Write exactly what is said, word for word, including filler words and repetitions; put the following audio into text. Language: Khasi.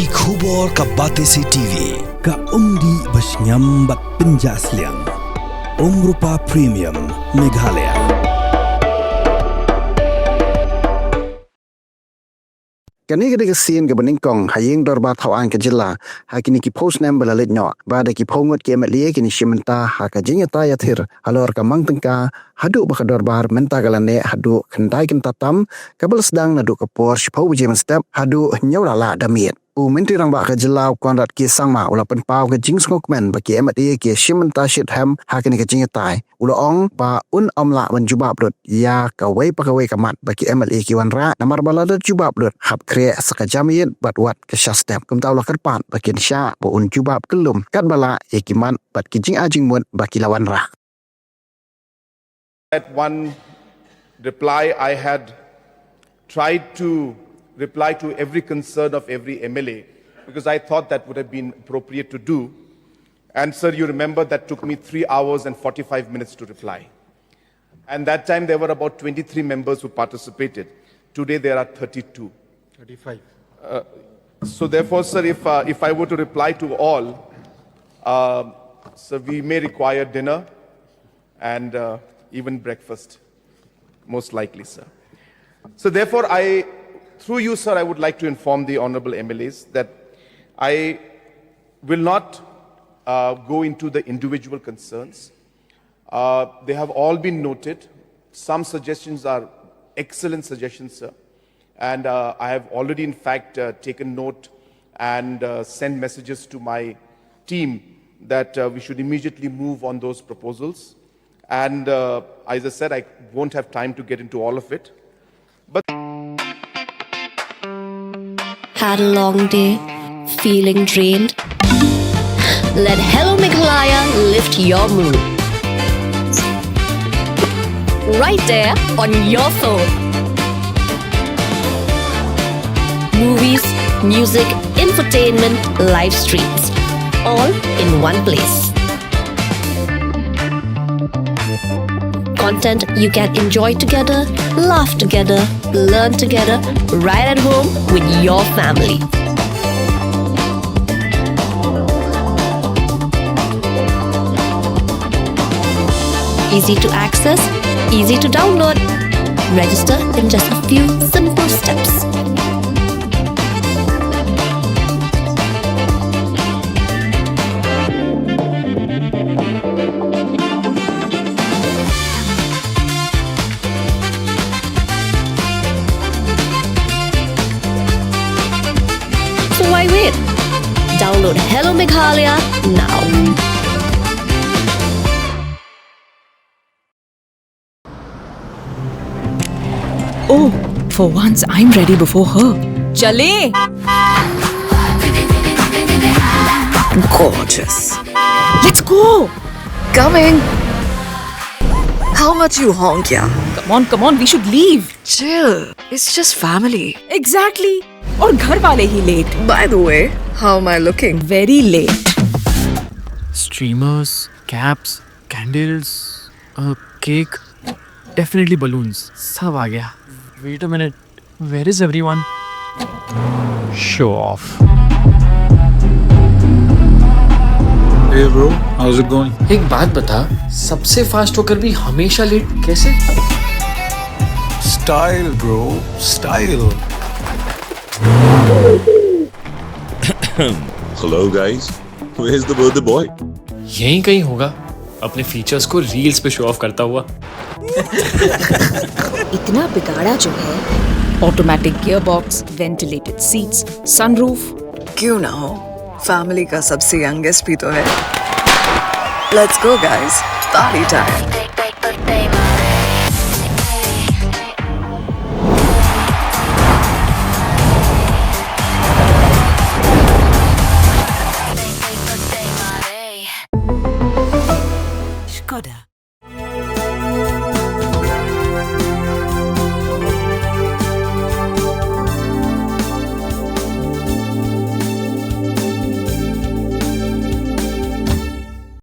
Ki khubor ka Batesi T V, ka umdih ba shngiam bad pynjah sliang. Umrupa Premium, Meghalaya. Kane ka dei ka sien kaba nyngkong ha ïing dorbar thaw aiñ ka jylla ha kine ki phew snem ba la leit noh, ba da ki phew ngut ki M L A kine shim bynta ha ka jingïatai ïathir halor ka mang tyngka, haduh ba ka dorbar mynta ka la neh haduh khyndai kynta tam, kaba la sdang naduh ka por shiphew baje mynstep haduh hynñiew la lah da miet. U Myntri Rangbah ka jylla u Conrad K Sangma u la pynpaw ka jingsngewkmen ba ki M L A ki shim bynta shitrhem ha kane ka jingïatai. U la ong ba un ym lah ban jubab lut ïa kawei pa kawei ka mat ba ki M L A ki wanrah, namar ba lada jubab lut hap khreh sa ka jam ïit bad wat ka shah step. Kumta u la kyrpad ba kin shah ba un jubab kyllum katba lah ïa ki mat bad ki jingai jingmut ba ki la wanrah. At one reply, I had tried to reply to every concern of every M L A because I thought that would have been appropriate to do. And sir, you remember that took me three hours and forty-five minutes to reply. And that time there were about twenty-three members who participated. Today there are thirty-two. thirty-five. So therefore, sir, if, uh, if I were to reply to all, uh, sir, we may require dinner and uh, even breakfast, most likely, sir. So therefore, I, through you, sir, I would like to inform the honorable M L As that I will not uh, go into the individual concerns. Uh, they have all been noted. Some suggestions are excellent suggestions, sir. And uh, I have already, in fact, uh, taken note and uh, sent messages to my team that uh, we should immediately move on those proposals. And uh, as I said, I won't have time to get into all of it. But Had a long day? Feeling drained? Let Hello Meghalaya lift your mood. Right there on your phone. Movies, music, infotainment, live streams, all in one place. Content you can enjoy together, laugh together, learn together, right at home with your family. Easy to access, easy to download. Register in just a few simple steps. So why wait? Download Hello Meghalaya now. Oh, for once I'm ready before her. Chale! Gorgeous. Let's go! Coming! How much you honk, yeah? Come on, come on, we should leave. Chill. It's just family. Exactly. और घर वाले ही late. By the way, how am I looking? Very late. Streamers, caps, candles, a cake, definitely balloons. सब आ गया. Wait a minute, where is everyone? Show off. Hey bro, how's it going? एक बात बता, सबसे फास्ट होकर भी हमेशा लेट कैसे? Style, bro, style. Hello guys, where's the birthday boy? यहीं कहीं होगा, अपने फीचर्स को रील्स पे शो ऑफ करता हुआ. इतना बिगाड़ा जो है. Automatic gearbox, ventilated seats, sunroof. क्यों ना हो, फैमिली का सबसे यंगेस्ट भी तो है. Let's go guys, party time.